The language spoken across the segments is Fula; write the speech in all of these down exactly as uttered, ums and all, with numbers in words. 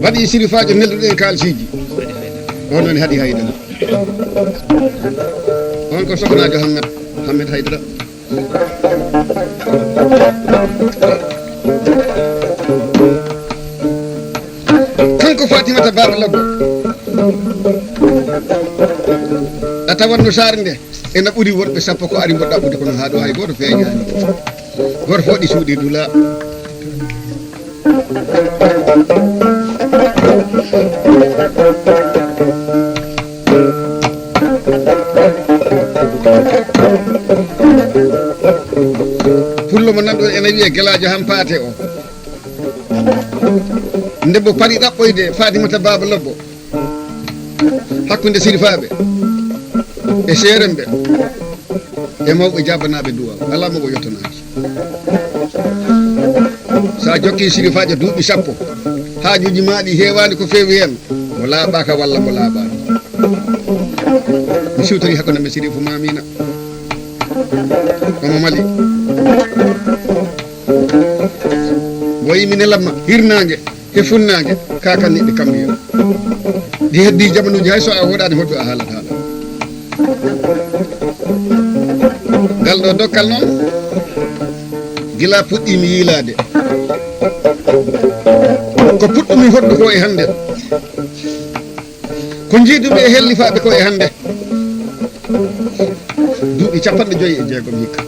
Waɗi sirifaajo nelduɗen kaalisiiji. On woni Haɗi Haydara. On ko sohnaajo Hammet, Hammet Haydara. Kanko Fatimata Baaba Labbo. A tawatno saare nde ena ɓuri worɓe sappo ko ari mbo ɗaɓɓude, kono haa ɗo hay gooto feeñaani. Gooto fof ɗi suuɗi dula. Pullo mo nanɗo ene wiye Gelaajo Hampaate o. Nde mbo paɗi ɗaɓɓoyde Fatimata Baaba Labbo hakkunde sirifaaɓe e seeremɓe e mawɓe jaabanaaɓe duwaaw, alaa mo o yottanaaki. So a jokkii sirifaajo duuɓi sappo, haajuuji maa ɗi heewaani ko feewi heen, mo laaɓaaka walla mo laaɓaani. Mi siwtori hakkunde men Sirifu Maamina. Omo Mali. Mo yimi ne lamma hirnaange e funnaange, kakan neɗɗo kambiyo. Ɗi heddi jamanuuji, hay so a hoɗaani hoto a haalat haala. Ngal ɗo dokkal noon, gila puɗɗiimi yiilaade. Ko puɗɗumi hoɗdu ko e hannde. Ko njiidumi e hellifaaɓe ko e hannde. Duuɓi capanɗe joyi e jeegom hikka.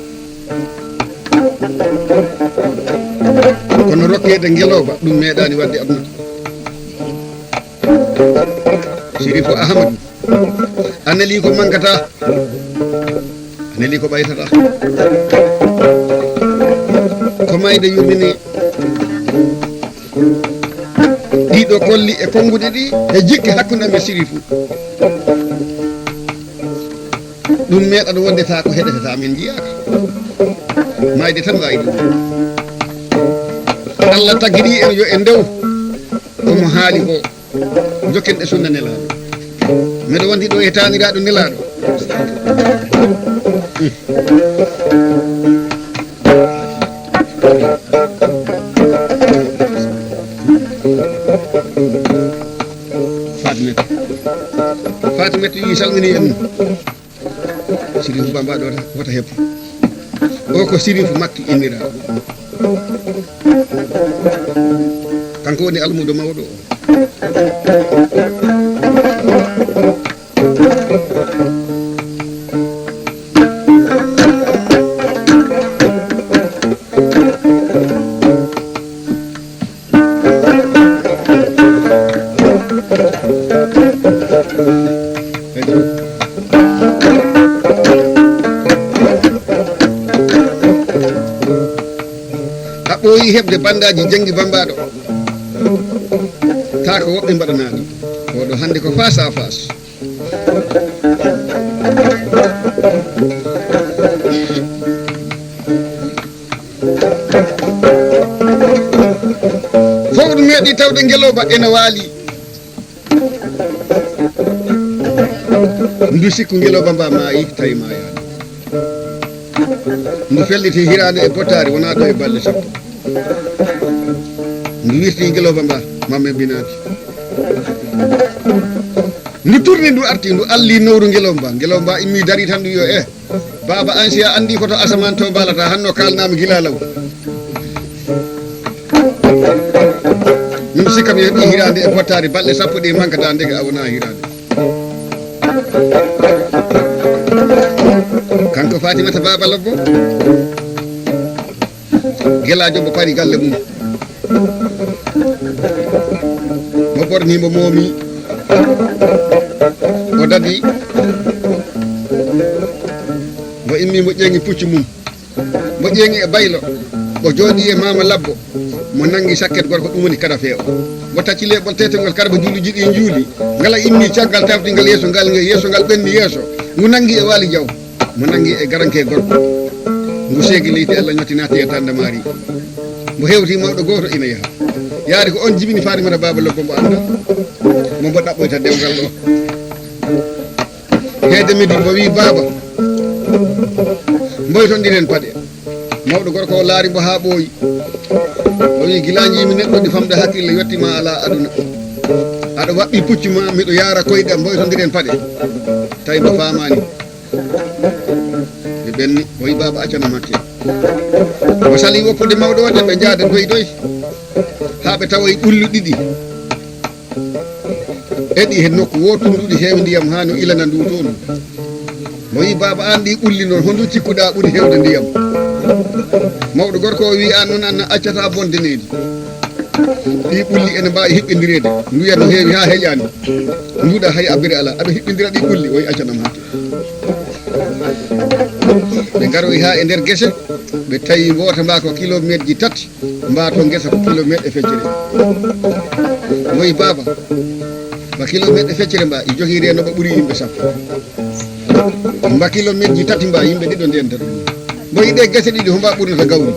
Kono rokkeede ngelooba, ɗum meeɗaani waɗde aduna. Sirifu Ahamadu, a nelii ko mankata, a nelii ko ɓaytata. Ko mayde yurmini. Ɗiɗo kolli e konnguɗi ɗi e jikke hakkunde am e Sirifu. Ɗum meeɗan wonde taa ko heɗetata, min njiyaaka. Maayde tan waawi ɗum. Allah tagiri en yo en ndew ko mo haali ko. Jokken e sunna nelaaɗo. Miɗo wondi ɗo e taaniraaɗo nelaaɗo. Fatimata. Fatimata yi salmini en. Sirifu Bamba ɗo wota, wota heppu. O ko Sirifu Makki inniraaɗo. Kanko woni almuudo mawɗo o. A ɓooyi heɓde bandaaji jenngi bambaaɗo. Taa ko woɓɓe mbaɗanaani. Oɗo hannde ko face à face. Fof ɗum meeɗi tawde ngelooba ene waali. Ndu sikku ngelooba mba maayi, tawi maayaani. Ndu felliti hiraande e bottaari, wonaa ɗo e balɗe sappo. Ndu wirti ngelooba mba, mamme binaaki. Ndu turni, ndu arti, ndu alli nowru ngelooba mba. Ngelooba mba immi, dari tan, ndu yo e. Baaba, an si a anndi ko to asamaan to mbaalata, hanno kaalnaami gila law. Min sikka mi heɓi hiraande e bottaari balɗe sappo ɗi mankata ndeke a wonaa hiraande. Kanko Fatimata Baaba Lobbo, gelaajo mo pari galle mum. Mo ɓorni, mo moomi, o dadi, mo Ummi mbo ƴeeŋi puccu mum, mbo ƴeeŋi e baylo, o jooɗii e maama labbo, mo nanngi sakket gorko, ɗum woni kadafe o. Mbo tacci leeɓol teetol ngol, karba juuluuji ɗi njuuli, ngala immi caggal tafti ngal yeeso ngal, nge yeeso ngal ɓenni yeeso, ngu nanngi e waali jaw, mo nanngi e garanke gorko. Ngu seegi leydi, Allah ñotti naati e tandamaari. Mbo hewti mawɗo gooto ina yaha. Yaari ko on jibini Faatimata Baaba Lobbo mbo annda, mo mbo ɗaɓɓoyta dewgal ɗo. Heede Medin mbo wi, "Baaba, mboytondiren paɗe." Mawɗo gorko o laari mbo haa ɓooyi. O wi, "Gila njiimi neɗɗo ɗi famde hakkille yotti ma alaa aduna. Aɗa waɓɓi puccu ma, miɗo yaara koyɗe am, mboytondiren paɗe." Tawi mbo faamaani. Ɓe ɓenni, o wi, "Baaba, accanam hakke." Mbo sali woppude mawɗo o de, ɓe njaada doy doy. Haa ɓe tawoyi ɓulli ɗiɗi. Eɗi he nokku wootundu, ɗi heewi ndiyam haa no ilana ndu toon. Mo wi, "Baaba, aan ɗi ɓulli noon, hondu cikkuɗaa ɓuri heewde ndiyam?" Mawɗo gorko o wi, "Aan noon, aan accataa bonde nehdi. Ɗi ɓulli ene mbaawi hiɓɓindireede, nduya no heewi haa heƴaani. Nduɗa hay abbere alaa, aɗa hiɓɓindira ɗi ɓulli." O wi, "Accanam hakke." Ɓe ngaroyi haa e nder gese, ɓe tawi mboota mba ko kilomeetreji tati. Mba to ngesa ko kilomeetre e feccere. Moyi baaba, mba kilomeetre e feccere mba, i jogii reenooɓe ɓuri yimɓe sappo. Mba kilomeetreji tati mba, yimɓe ɗiɗo ndenta ɗum. Mboyi ɗe gese ɗiɗi, homba ɓurnata gawri?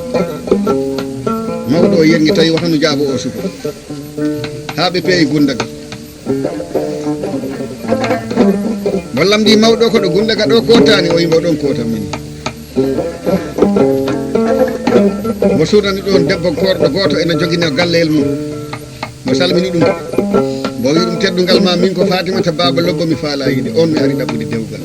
Mawɗo o yengi tawi wata no jaabo o suka. Haa ɓe peeyi Gundaga. Mo lamndii mawɗo ko ɗo Gundaga ɗo kootaani, o yimo ɗon koota min. Mo suudani ɗon debbo korɗo gooto ena jogino galleyel mum. Mo salmini ɗum. Mo wi ɗum, "Teddungal ma min ko Fatimata Baaba Lobbo mi faalaa yiide. On mi ari ɗaɓɓude dewgal."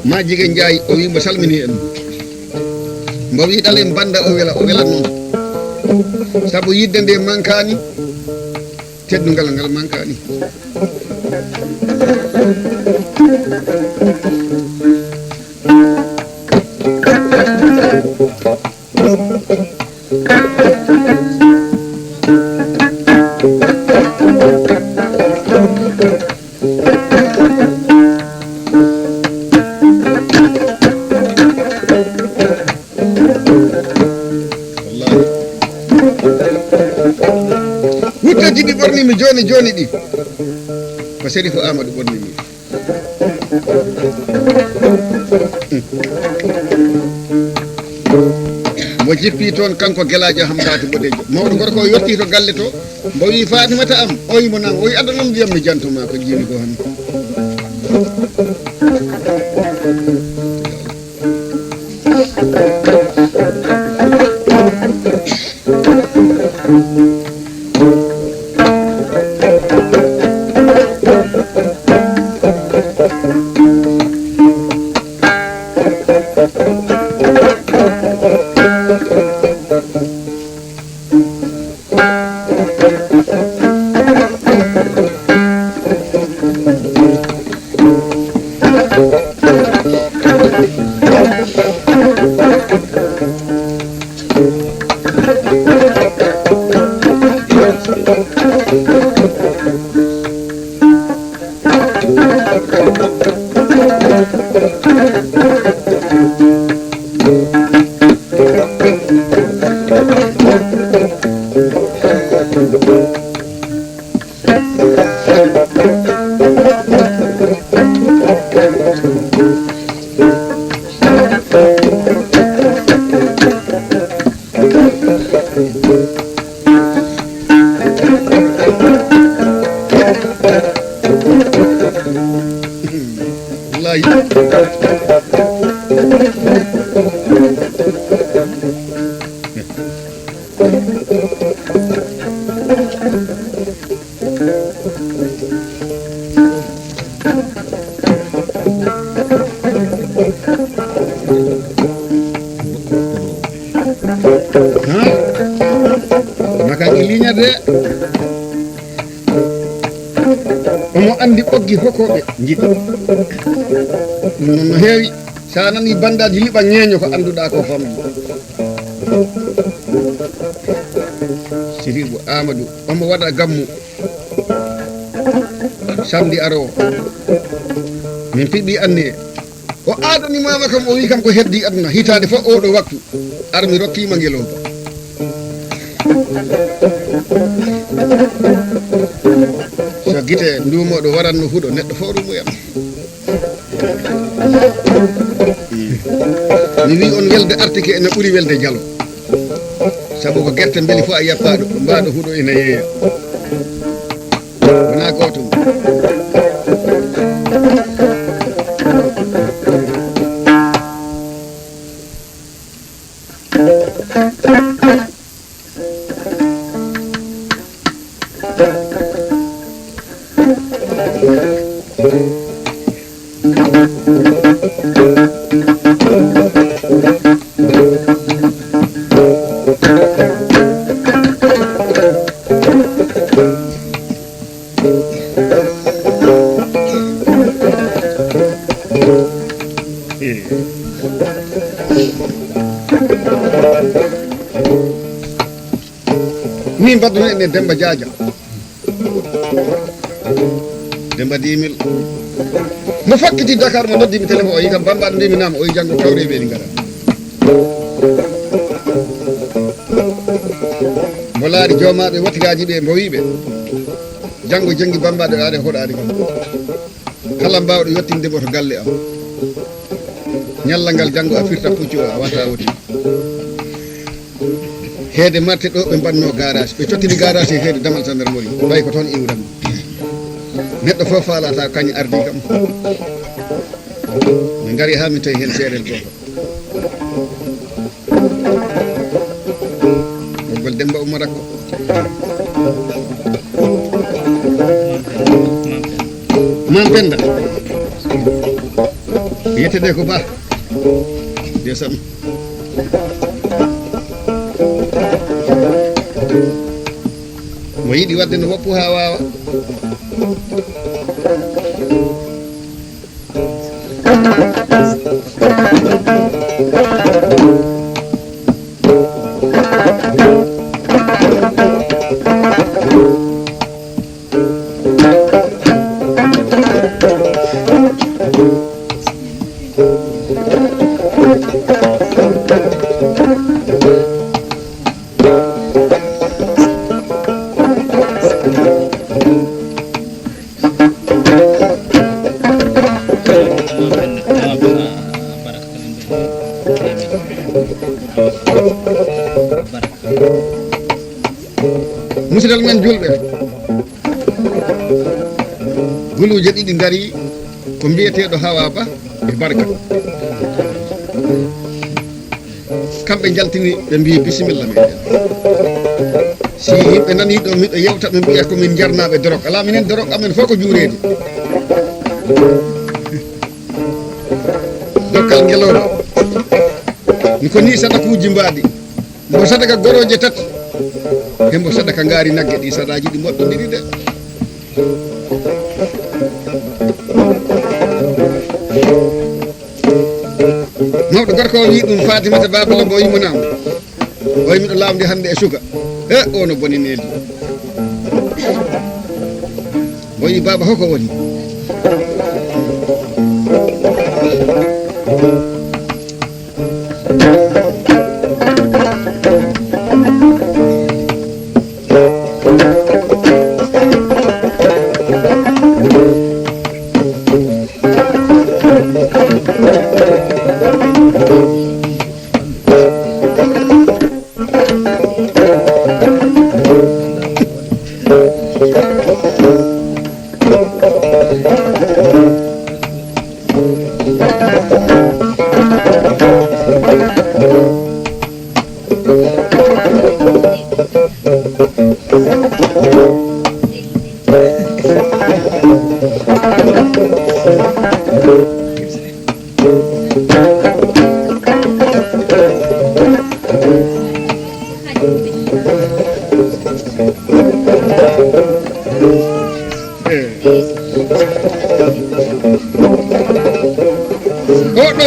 Ma Jigeen Njaay, o wi mbo salmini en. Mbo wi ɗalen bannda o wela, o welat noon. Sabu yidde nde mankaani, teddungal ngal mankaani. Wallaahi. Wutteeji ɗi ɓornimi jooni jooni ɗi, ko Serifo Amadou ɓornimi. Mo jippi toon, kanko Gelaajo Hamdaati Bodejo. Mawɗo gorko o yotti to galle to, mbo wi, "Fatimata am, o wi mo naam, o wi, adda noon ndiyam mi janto ma ko jiimi ko hannde." Wallahi. Makan e liñade. Omo anndi ɓoggi hokooɓe njiɗi. Ɗum noon no heewi. So a nanii banndaaji liɓa ñeeño ko annduɗaa ko famɗi. Sidiibu Aamadu, omo waɗa gammu. Samedi aroowo. Min piɓi anniye. O aadani maama kam, o wi kam ko heddi aduna hitaande fof oɗo waktu. Ar mi rokkima ngelooba. So gite nduumooɗo waranno huɗo, neɗɗo fof rumoyam. Mi wi on welde artike ene ɓuri welde jalo. Sabu ko gerte mbeli fof a yappaɗo, mbaɗo huɗo ene yeeya. Wona gootum. Min mbaɗduno en e Demba Jaaja. Demba dix mille. Mo fakkiti Dakar, mo noddi mi téléphone, o yi kam Bamba, mbimi naam, o yi janngo kawre ɓe ɗi ngara. Mo laari joomaaɓe watiraaji ɓe, mbo wiiɓe. Janngo janngi Bamba ɗo aade hoɗaade kam. Kala mbaawɗo yottinde mo to galle am. Ñalla ngal janngo a firta puccu o a wata woti. Heede marte ɗo ɓe mbanno garage, ɓe cottini garage e heede damal gendarmerie, tawi ko toon iwranmi. Neɗɗo fof faalata kañum ardi kam. Min ngari haa min tawi heen seerel gooto. Ɓoggol Demba Umar Rakko. Mam Penda. Yettede ko Ba. Ndeysaan. Mo yiɗi waɗde no woppu haa waawa. Musidal men julɓe, guluuje ɗiɗi ngari, ko mbiyeteeɗo Hawa Ba e Barka. Kamɓe njaltini, ɓe mbiyi, "Bisimilla, meɗen." Si yimɓe nani ɗo miɗo yewta, ɓe mbiya ko min jarnaaɓe dorog. Alaa, minen dorog amen fof ko juureede. Dokkal ngelooba. Mi ko ni sadakuuji mbaadi. Mbo sadaka gorooje tati. He mbo sadaka ngaari nagge ɗi, sadaaji ɗi moƴƴondiri de. Mawɗo gorko o wi ɗum Fatimata Babala mbo yumanaama. O wi miɗo laamde hannde e suka. He, o no boni needi. Mbo wi baaba hoko woni.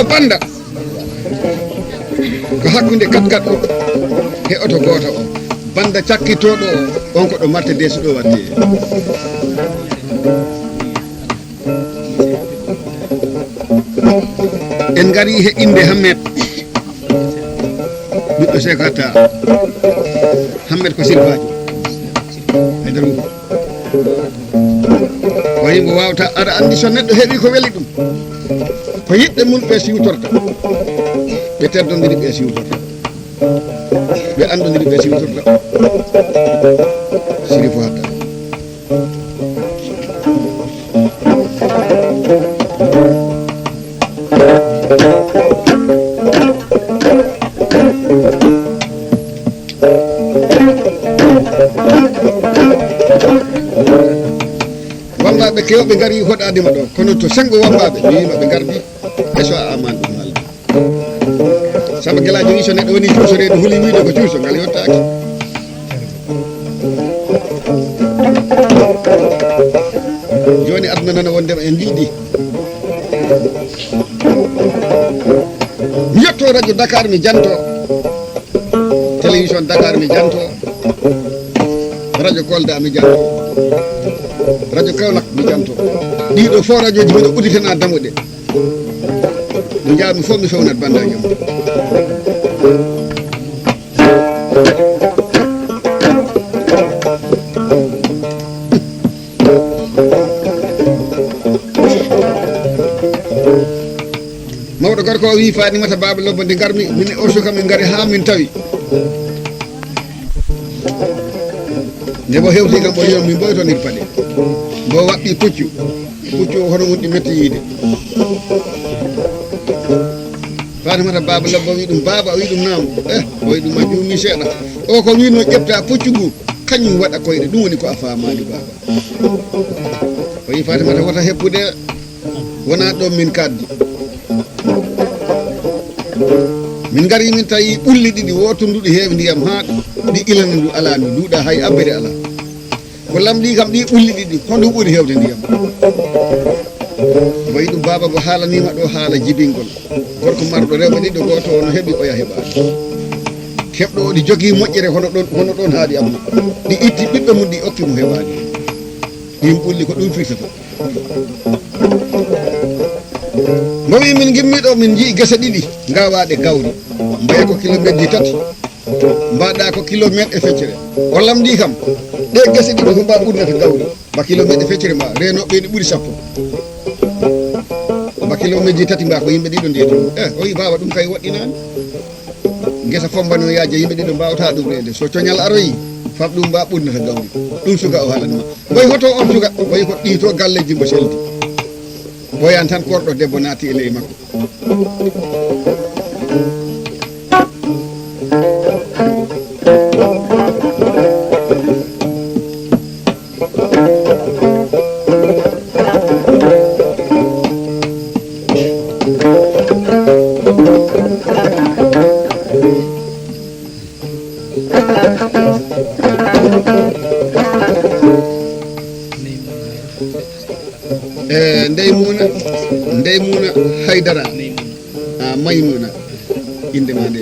Bannda ko hakkunde katkat o he oto gooto o. Bannda cakkitooɗo o, on ko ɗo Mercedes ɗo watte. En ngari he innde Hammet, ɓiɗɗo Sekata. Hammet ko sirfaajo. Haydara Wuro. Ko yimɓe waawata, aɗa anndi so neɗɗo heɓi ko weli ɗum, ko yiɗɓe mum ɓe siwtorta, ɓe teddondiri ɓe siwtorta, ɓe anndondiri ɓe siwtorta. Sirifo Hatta. Wambaaɓe kewɓe ngari hoɗaade ma ɗo, kono to senngo wambaaɓe, mi wiima ɓe ngardi, e so a aman ɗum haalde. Samba Gelaajo wi so neɗɗo woni cuuso reedu huli wiide ko cuuso, ngal yottaaki. Jooni aduna nana wondema en ndiidi. Mi yetto radio Dakar mi janto. Télévision Dakar mi janto. Radio Kolda mi janto. Radio Kaolack mi janto. Ɗiɗo fof radioji miɗo udditana dammuɗe. Ɗo njaami fof mi fewnat banndaanjo. Mawɗo gorko o wii Fatimata Baaba Lobbo, nde ngarmi min e o suka min ngari haa min tawi. Nde mbo hewti kam o yiyon min mboytonir paɗe. Mbo waɗɗi puccu. Puccu o hono wonɗi metti yiide. Fatimata Baaba Lobbo wi ɗum, "Baaba," o wi ɗum, "Naam." Eh, o wi ɗum, "A juumi seeɗa." O ko winno ƴefta puccu ngu, kañum waɗa koyɗe, ɗum woni ko a faamaani, baaba. O wi Fatimata wota heppude, wona ɗon min kaddi. Min ngari min tawi ɓulli ɗiɗi, wootunduɗi heewi ndiyam haa ɗi ilana ndu alaa ndu, nduɗa hay abbere alaa. Ko lamɗi kam ɗi ɓulli ɗiɗi, honɗum ɓuri heewde ndiyam? Wayi ɗum baaba mo haalanima ɗo haala jibingol. Gorko marɗo rewɓe ɗiɗo, gooto o no heɓi, oya heɓaani. Keɓɗo o ɗi jogii moƴƴere hono ɗon, hono ɗon haaɗi amma. Ɗi itti ɓiɓɓe mum, ɗi okki mo heɓaani. Ɗin ɓulli ko ɗum firtata. Mo wi min ngimmi ɗo, min njii gese ɗiɗi ngawaaɗe gawri. Mbaye ko kilometre tati. Mbaɗa ko kilometre e feccere. O lamdi kam, ɗe gese ɗiɗi ko mba ɓurnata gawri? Mba kilometre e feccere mba, reenooɓe ene ɓuri sappo. Mba kilometre tati mba ko yimɓe ɗiɗo ndiyata. Eh, o wi, "Baaba, ɗum kay woɗɗinaani. Ngesa fombano yaaja, yimɓe ɗiɗo mbawata ɗum reende. So coñal aroyi, fab ɗum mba ɓurnata gawri." Ɗum suka o haalani ma. Mboy hoto on suka, mboy ko ɗiito galleji mbo seldi. Ɓoyan tan korɗo debbo naati e ley makko. E ndey muna, ndey muna haydara. A maymuna. Inde ma nde.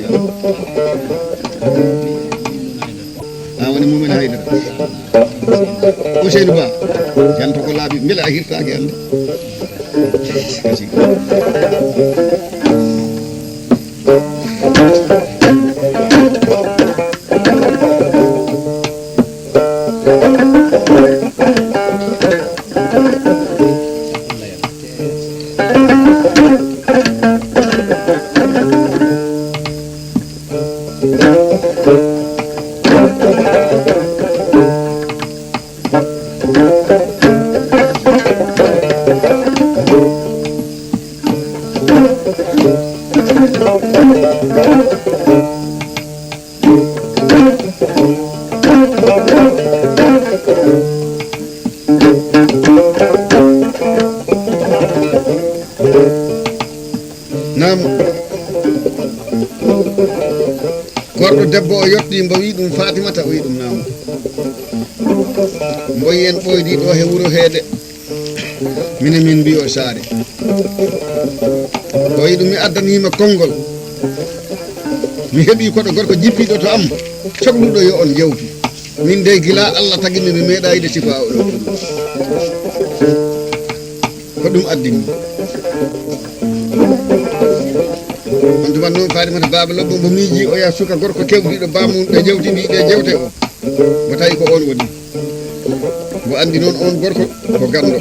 A woni mumen haydara. Ousseynou Ba. Janto ko laabi mbele a hirtaaki hannde. Naam. Korɗo debbo o yotti mbo wi ɗum Fatimata, o wi ɗum naam. Mboyi en ɓoydi ɗo he wuro heede. Mine min mbiyo saare. O wi'i ɗum, "Mi addaniima konngol. Mi heɓii koɗo gorko jippiiɗo to am, cokluɗo yo on yewtu. Min dey gila Allah tagi mi, mi meeɗaa yiide sifaa oɗo pullo. Ko ɗum addi mi." On tuma noon Fatimata Baaba Lobbo mbo miiji o yaha suka gorko kewdiiɗo baamun ɓe jewtidi ɗe jewte o. Mbo tawi ko on woni. Mbo anndi noon on gorko ko ganndo.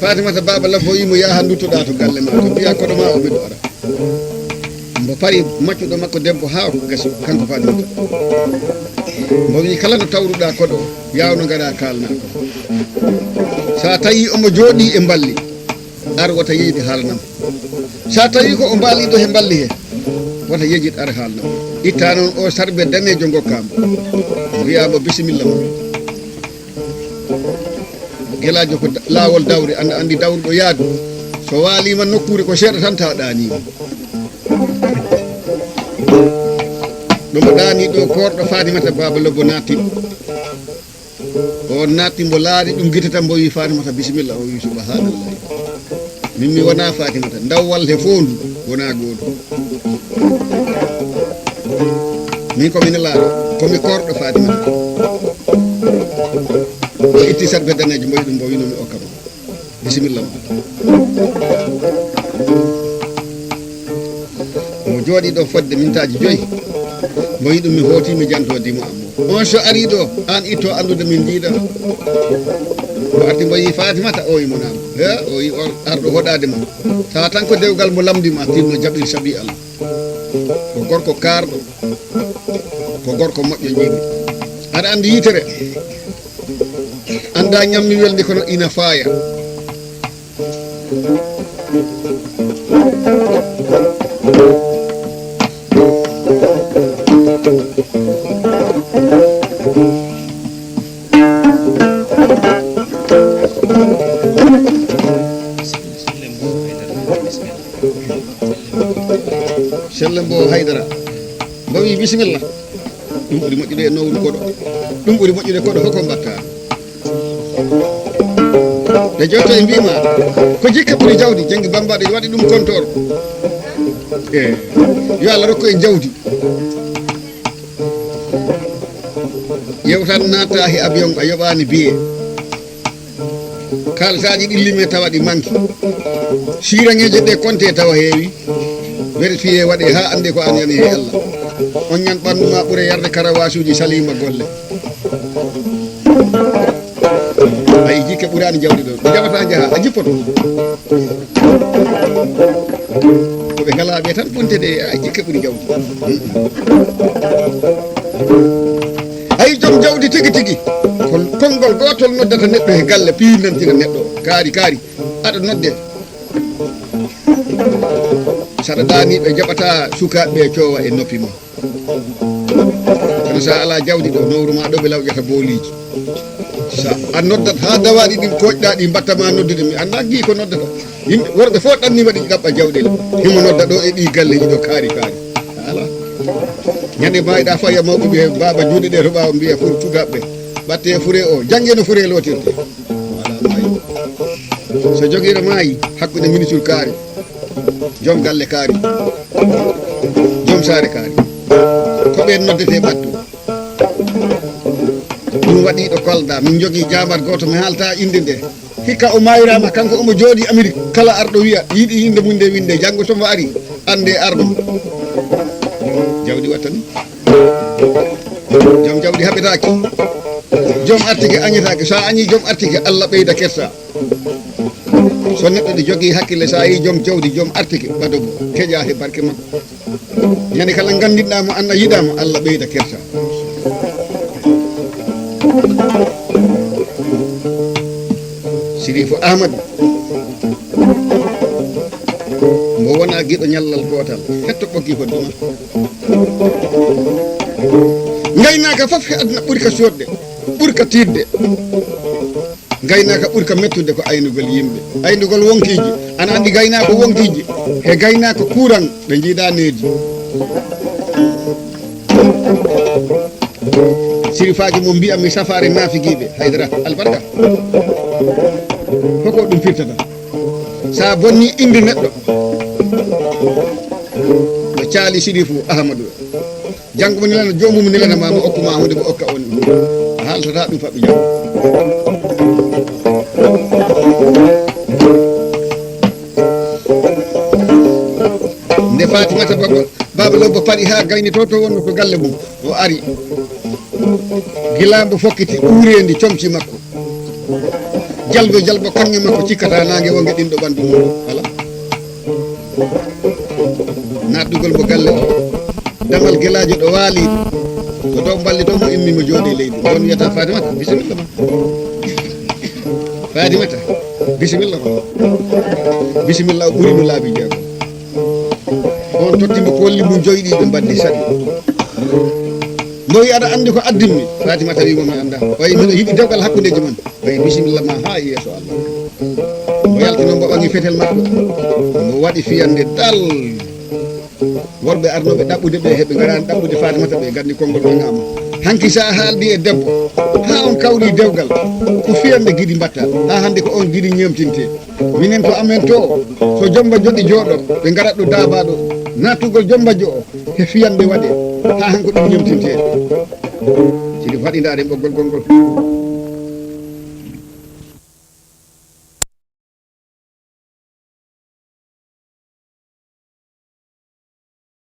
Fatimata Baaba Labbo wi'i mo, "Yaha nduttoɗaa to galle maa to, mbi'aa koɗo maa o ɓeɗo ara." Mbo pari maccuɗo makko debbo haa o gasi, kanko Fatimata. Mbo wi'i, "Kala no tawruɗaa koɗo, yaawno ngaraa kaalnaa ko. So a tawi omo jooɗii e mballi, ar wota yejit haalnam. So a tawi ko o mbaaliiɗo he mballi he, wota yejit ar haalnam." Itta noon o sarbe daneejo ngokkaa mbo. Wi'aa mbo, "Bisimilla ma." Gelaajo ko da-, laawol dawri, anda anndi dawruɗo yaadu. So waaliima nokkuure ko seeɗa tan tawa ɗaaniima. Ɗo mo ɗaani ɗo, koorɗo Fatimata Baaba Lobbo naatti. O naatti mbo laari ɗum gite tan mbo wi'i, "Fatimata, bisimilla." O wi'i, "Subhanallahi. Min mi wonaa Fatimata. Ndawwal he foondu wonaa gootu. Min ko mi nelaaɗo, ko mi koorɗo Fatimata." O itti sarbe daneejo mbo wi'i ɗum mbo wi'i no mi okka mo. Bisimilla ma. Mo jooɗii ɗo fodde mintaaji joyi. Mo wi'i ɗum mi hooti mi janto dimo am. On so arii ɗo, aan itto anndude min njiida. Mo arti mbo yi'i Fatimata, o wi'i mo naam. He, o wi'i on arɗo hoɗaade ma. Tawa tan ko dewgal mo lamndi ma, tinno jaɓir sabi Allah. Ko gorko kaarɗo, ko gorko moƴƴo jiimi. Aɗa anndi yitere, annda ñammi welndi kono ina faaya. Selle mbo haydara. Mbo wi bisimilla. Ɗum ɓuri moƴƴude e nowru koɗo. Ɗum ɓuri moƴƴude koɗo fof ko mbatta. Ɓe jotto e mbiima, ko jikke ɓuri jawdi, janngi bambaɗo waɗi ɗum kontoor. E, yo Allah rokku en jawdi. Yewtan natta he avion a yoɓani biye. Kalsaaji ɗi lime tawa ɗi manki. Sirangeeje ɗe konte tawa heewi. Vérifié waɗe haa annde ko an yani he Allah. On ñan ɓanndu ma ɓure yarde karawasuuji salima golle. Ayi jikke ɓuraani jawdi ɗo. Ɗi jaɓata njaha a jippoto. Ko ɓe ngalaa ɓe tan bonte de, ay, jikke ɓuri jawdi. Ay, joom jawdi tigi tigi, ko konngol gootol noddata neɗɗo he galle, piirnantina neɗɗo. Kaari, kaari, aɗa nodde. Saɗa ɗaani ɓe jaɓata sukaaɓe ɓe coowa e noppi ma. Kono so a alaa jawdi ɗo, nowru ma ɗo ɓe lawƴata booliiji. So a noddat haa dawaaɗi ɗin kooƴɗaa ɗi mbatta ma noddude, mi anndaa gii ko noddata. Yimɓe worɓe fof ɗanniima ɗi ɗaɓɓa jawɗele. Himo nodda ɗo e ɗi galleeji ɗo kaari kaari. Alaa. Ñande maayɗaa faya mawɓe ɓe baaba juuɗe ɗe to ɓaawo mbiya fur tugaaɓe. Ɓatte fure o, jannge no fure lootirte. Alaa maayi. So jogiiɗo maayi, hakkunde ministre kaari. Joom galle kaari. Joom saare kaari. Ko ɓeen noddetee ɓaddu. Ɗum waɗi ɗo Kolda, min njogii jaambaar gooto, mi haalta innde nde. Hikka o maayiraama, kanko omo jooɗii Amerik. Kala arɗo wiya, yiɗi innde mum nde winnde. Janngo so mo ari, annde arɗo. Jawdi wattani. Joom jawdi haɓetaaki. Joom artike añetaaki. So a añii joom artike, Allah ɓeyda kersa. So neɗɗo ɗo jogii hakkille, so a yii joom jawdi, joom artike, ɓado mo, keƴa he barke makko. Ñande kala nganndiɗaa mo, an a yiɗaa mo, Allah ɓeyda kersa. Sirifu Ahmadu, mo wona giɗo ñallal gootal, hetto ɓoggi hodduma. Ngaynaaka fof he aduna ɓuri ka soodde, ɓuri ka tiiɗde. Ngaynaaka ɓuri ka mettude ko aynugol yimɓe. Aynugol wonkiiji. Ana anndi gaynaako wonkiiji? He gaynaako kuuran ɓe njiiɗaa needi. Sirifaaji mo mbiya mi safaare naafigiiɓe. Haydara, albarka. Hoko ɗum firtata? Sa bonni innde neɗɗo, no caali Sirifu Ahamadu. Janngo mo nelana, joomum nelana ma, mo okku ma huunde, mo okka on. A haaltata ɗum faɓɓi janngo. Nde Fatimata Baba, Baba Lobbo paɗi haa gayni to, to wonno to galle mum, o ari. Gila mbo fokkiti uureendi comci makko. Jalbe jalbo kaŋŋe makko cikkata naange wonge ɗin ɗo ɓanndu mum. Ala. Naatdugol mo galle o. Damal gelaajo ɗo waali. Ko dow mballi to mo immi mo jooɗi leydi. On wiyata Fatimata, bisimilla ma. Fatimata, bisimilla ma. Bisimilla o ɓuri mo laabi jeego. On totti mo kolli mum joyɗi ɓe mbaddi saɗi. Mbo wi aɗa anndi ko addimmi? Fatimata wi mo mi annda. O wi miɗo yiɗi dewgal hakkundeji mon. Ɓay bisimilla ma haa yeeso Allah. O yaltino mbo ɓaŋi fetel makko. Mbo waɗi fiyande dal. Worɓe arnooɓe ɗaɓɓude ɓe, heɓe ngaraani ɗaɓɓude Fatimata ɓe, nganndi konngol ɓaŋaama. Hanki sa haaldi e debbo, haa on kawri dewgal, ko fiyande giɗi mbatta. Haa hannde ko on giɗi ñeemtinte. Minen to amen to, so jomba joɗi jooɗo, ɓe ngarat ɗo daabaaɗo, naatugol jomba jo'o, he fiyande waɗe, haa hanko ɗum ñeemtinte. Sidi faɗi ndaaren ɓoggol gonngol.